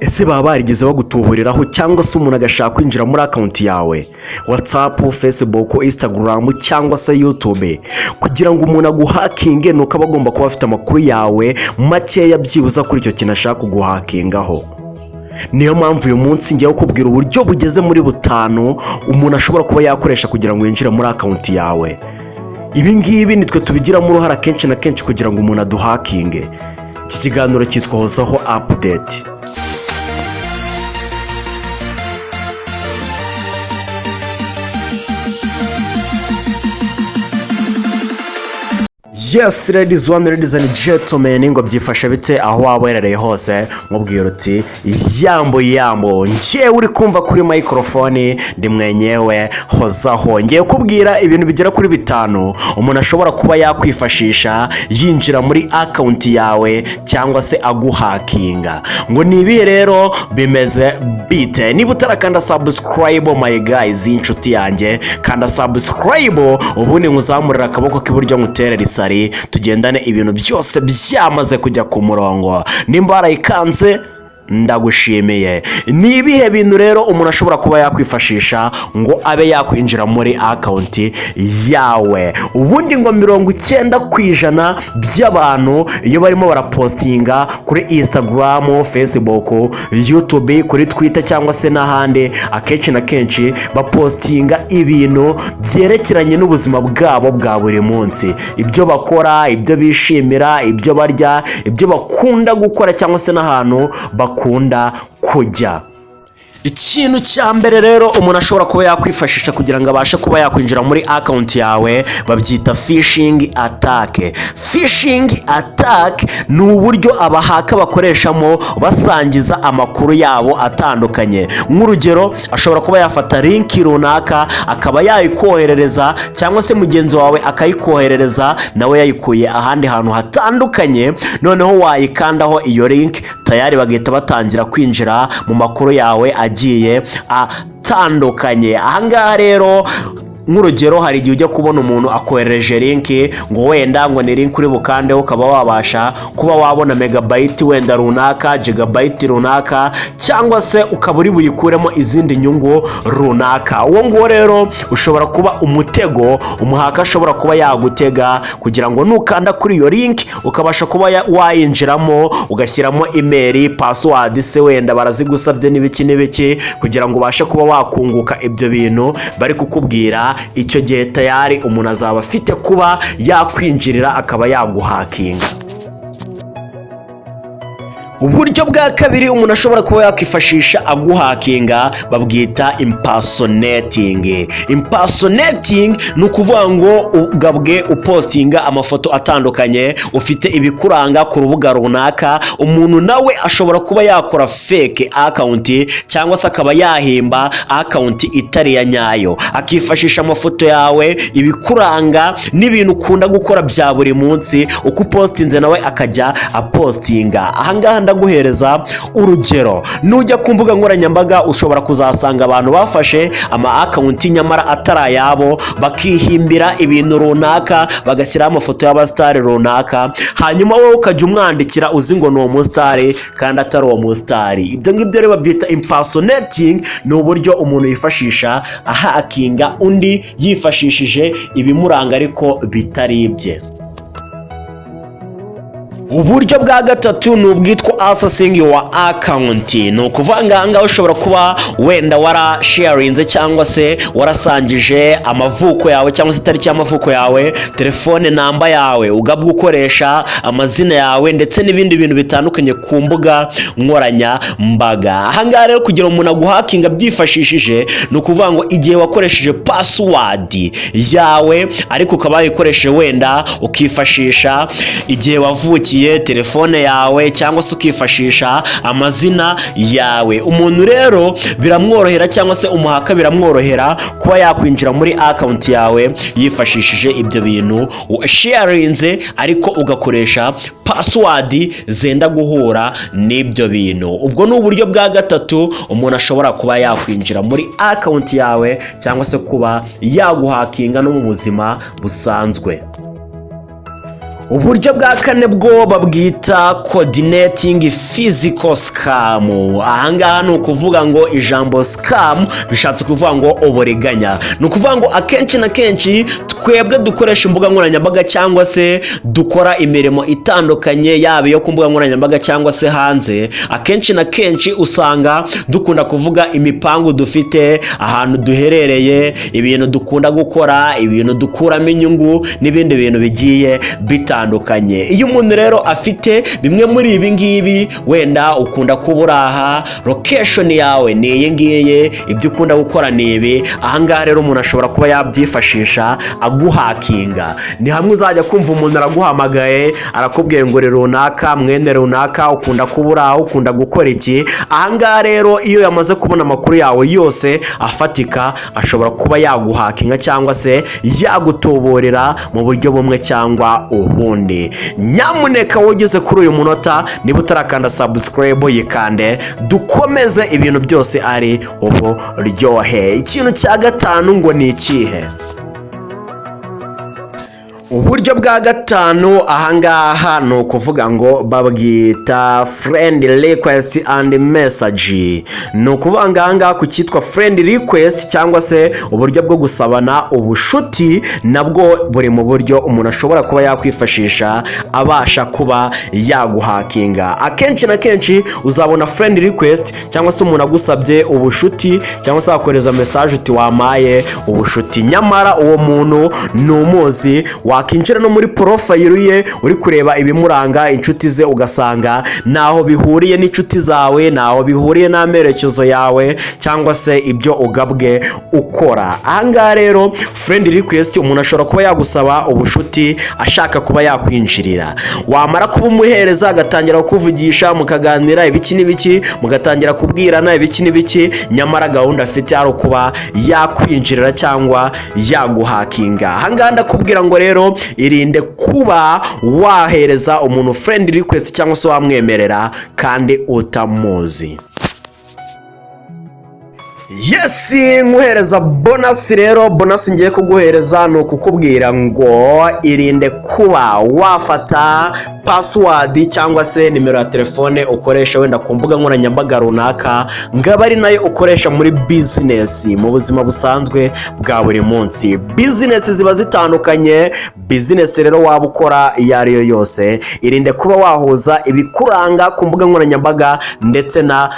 Ese baba barigeze bagutuburiraho cyangwa se umuntu agashaka kwinjira muri account yawe, WhatsApp, Facebook, Instagram cyangwa se YouTube? Kugira ngo umuntu aguhakinge ni uko aba agomba kuba afite amakuru yawe makeya byibuze kuri icyo kintu ashaka kuguhakingaho. Niyo mpamvu uyu munsi ngiye kukubwira uburyo bugeze muri butanu umuntu ashobora kuba yakoresha kugira ngo yinjire muri account yawe. Ibi ngibi nitwe tubigiramo uruhare akenshi na kenshi kugira ngo umuntu aduhakinge. Iki kiganiro cyitwa Hozaho Update. Yes, ladies one, ladies and gentlemen, ngo byifashe bite aho waba uherereye hose? Nkubwira uti yambo yambo. Njyewe uri kumva kuri microphone ndi mwenyewe Hozaho. Ngiye kubwira ibintu bigera kuri bitanu umuntu ashobora kuba yakwifashisha yinjira muri account yawe cyangwa se aguhakinga. Ngo ni ibihe rero, bimeze bite? Niba utarakanda subscribe, my guys, inshuti yanjye, kanda subscribe, ubundi nkuzamurira akaboko k'iburyo ngutere risari, tugendane ibintu byose byamaze kujya ku murongo. Nimba warayikanze, ndagushimiye. Ni ibihe bintu rero umuntu ashobora kuba yakwifashisha ngo abe yakwinjira muri account yawe? Ubundi ngo 90% by'abantu iyo barimo barapostinga kuri Instagram, Facebook, YouTube, kuri Twitter cyangwa se n'ahandi, akenshi na kenshi bapostinga ibintu byerekeranye n'ubuzima bwabo bwa buri munsi, ibyo bakora, ibyo bishimira, ibyo barya, ibyo bakunda gukora cyangwa se n'ahantu bakunda kujya. Ikintu cya mbere rero umuntu ashobora kuba yakwifashisha kugira ngo abashe kuba yakwinjira muri account yawe babyita phishing attack. Phishing attack ni uburyo abahacker bakoreshamo basangiza amakuru yabo atandukanye. Nk'urugero, ashobora kuba yafata link runaka akaba yayikoherereza, cyangwa se mugenzi wawe akayikoherereza nawe yayikuye ahandi hantu hatandukanye. Noneho wayikandaho iyo link, tayari bagahita batangira kwinjira mu makuru yawe agiye atandukanye. Ahangaha rero, nk'urugero, hari igihe ujya kubona umuntu akoherereje link, ngo wenda ngo ni link uri bukandeho ukaba wabasha kuba wabona megabyte wenda runaka, gigabyte runaka, cyangwa se ukaba uri buyikuremo izindi nyungu runaka. Uwo nguwo rero ushobora kuba umutego umuhacker ashobora kuba yagutega kugira ngo nukanda kuri iyo link ukabasha kuba wayinjiramo, ugashyiramo email, password se wenda barazigusabye n'ibiki n'ibiki, kugira ngo ubashe kuba wakunguka ibyo bintu bari kukubwira. Icyo gihe tayari umuntu azaba afite kuba yakwinjirira akaba yaguhakinga. Uburyo bwa kabiri umuntu ashobora kuba yakwifashisha aguhakinga babwita impersonating. Impersonating ni ukuvuga ngo ugabwe upostinga amafoto atandukanye ufite ibikuranga ku rubuga runaka. Umuntu nawe ashobora kuba yakora fake account cyangwa se akaba yahimba account itari iya nyayo, akifashisha amafoto yawe, ibikuranga n'ibintu ukunda gukora bya buri munsi. Uko upostinze nawe akajya apostinga. Ahangaha ndaguhereza urugero: nujya ku mbuga nkoranyambaga ushobora kuzasanga abantu bafashe ama account nyamara atari ayabo, bakihimbira ibintu runaka, bagashyiraho amafoto y'abasitari runaka, hanyuma wowe ukajya umwandikira uzi ngo ni uwo musitari kandi atari uwo musitari. Ibyo ngibyo rero babyita impersonating. Ni uburyo umuntu yifashisha ahakinga undi yifashishije ibimuranga ariko bitari ibye. Uburyo bwa gatatu ni ubwitwa accessing your account. Ni ukuvuga ngo aha ngaha ushobora kuba wenda warasharinze cyangwa se warasangije amavuko yawe cyangwa se itariki y'amavuko yawe, telephone number yawe ugabwa ukoresha, amazina yawe ndetse n'ibindi bintu bitandukanye ku mbuga nkoranyambaga. Aha ngaha rero, kugira ngo umuntu aguhakinga abyifashishije, ni ukuvuga ngo igihe wakoresheje password yawe ariko ukaba wayikoresheje wenda ukifashisha igihe wavukiye, telefone yawe, cyangwa se ukifashisha amazina yawe, umuntu rero biramworohera cyangwa se umuhacker biramworohera kuba yakwinjira muri account yawe yifashishije ibyo bintu sharinze, ariko ugakoresha password zenda guhura n'ibyo bintu. Ubwo ni uburyo bwa gatatu umuntu ashobora kuba yakwinjira muri account yawe cyangwa se kuba yaguhakinga no mu buzima busanzwe. Uburyo bwa kane bwo babwita coordinating physical scam. Ahangaha ni ukuvuga ngo ijambo scam bishatse kuvuga ngo uburiganya. Ni ukuvuga ngo akenshi na kenshi twebwe dukoresha imbuga nkoranyambaga cyangwa se dukora imirimo itandukanye, yaba iyo ku mbuga nkoranyambaga cyangwa se hanze, akenshi na kenshi usanga dukunda kuvuga imipangu dufite, ahantu duherereye, ibintu dukunda gukora, ibintu dukuramo inyungu n'ibindi bintu bigiye bitandukanye. Iyo umuntu rero afite bimwe muri ibi ngibi, wenda ukunda kuba uri aha, location yawe ni iyi ngiyi, ibyo ukunda gukora ni ibi, ahangaha rero umuntu ashobora kuba yabyifashisha aguhackinga. Ni hamwe uzajya kumva umuntu araguhamagaye, arakubwiye ngo uri runaka, mwene runaka, ukunda kuba uri aho, ukunda gukora iki. Ahangaha rero iyo yamaze kubona amakuru yawe yose afatika, ashobora kuba yaguhackinga cyangwa se yagutuburira mu buryo bumwe cyangwa ubundi. Nyamuneka wowe ugeze kuri uyu munota, niba utarakanda subscribe, yikande, dukomeze ibintu byose ari uburyohe. Ikintu cya gatanu ngo ni ikihe? Uburyo bwa gatanu ahangaha ni ukuvuga ngo babwita friend request and message. Ni ukuvuga ngo ahangaha ku cyitwa friend request cyangwa se uburyo bwo gusabana ubushuti, nabwo buri mu buryo umuntu ashobora kuba yakwifashisha abasha kuba yaguhackinga. Akenshi na kenshi uzabona friend request cyangwa se umuntu agusabye ubushuti cyangwa se wakohereza message uti "Wamaye ubushuti", nyamara uwo muntu ni umuzi. Wakinjira no muri profile ye uri kureba ibimuranga, inshuti ze, ugasanga ntaho bihuriye n'inshuti zawe, ntaho bihuriye n'amerekezo yawe cyangwa se ibyo ugabwe ukora. Ahangaha rero friend request, umuntu ashobora kuba yagusaba ubushuti ashaka kuba yakwinjirira. Wamara kuba umuhereza, agatangira kukuvugisha, mukaganira ibiki n'ibiki, mugatangira kubwirana ibiki n'ibiki, nyamara gahunda afite ari ukuba yakwinjirira cyangwa yaguhackinga. Ahangaha ndakubwira ngo rero irinde kuba wahereza umuntu friend request cyangwa se wamwemerera kandi utamuzi. Yes, nkuhereza bonus rero. Bonus ngiye kuguhereza ni ukukubwira ngo irinde kuba wafata password cyangwa se nimero ya telefone ukoresha wenda ku mbuga nkoranyambaga runaka, ngo abe ari nayo ukoresha muri business, mu buzima busanzwe bwa buri munsi. Business ziba zitandukanye. Business rero waba ukora iyo ari yo yose, irinde kuba wahuza ibikuranga ku mbuga nkoranyambaga ndetse na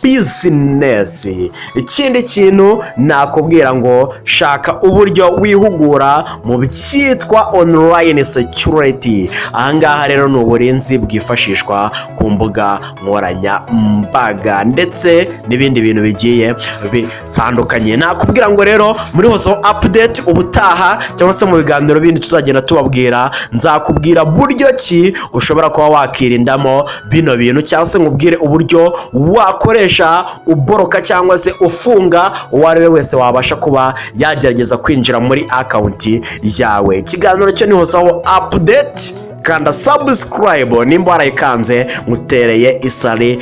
business. Ikindi kintu nakubwira ngo shaka uburyo wihugura mu byitwa online security. Ahangaha rero ni uburinzi bwifashishwa ku mbuga nkoranyambaga ndetse n'ibindi bintu bigiye bitandukanye. Nakubwira ngo rero muri Hozo Update ubutaha cyangwa se mu biganiro bindi tuzagenda tubabwira, nzakubwira buryo ki ushobora kuba wakirindamo bino bintu, cyangwa se nkubwire uburyo wakoresha ublocka cyangwa se ufunga uwo ari we wese wabasha kuba yagerageza kwinjira muri account yawe. Ikiganiro cyo ni Hozaho Update. Kanda subscribe nimba warayikanze, ngutereye isari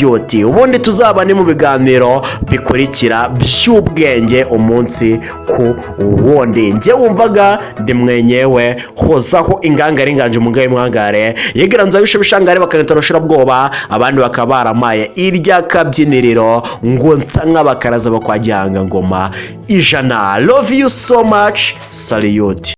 yuti. Ubundi tuzaba ni mu biganiro bikurikira by'ubwenge umunsi ku wundi. Njye wumvaga ndi mwenyewe Hozaho, ingangare inganje umugaye mwangare yegeranza bishe bishangare bakanita rushirabwoba, abandi bakaba baramaye irya kabyiniriro ngo nsa nk'abakaraza bakwa gihanga ngoma ijana. Love you so much, salute.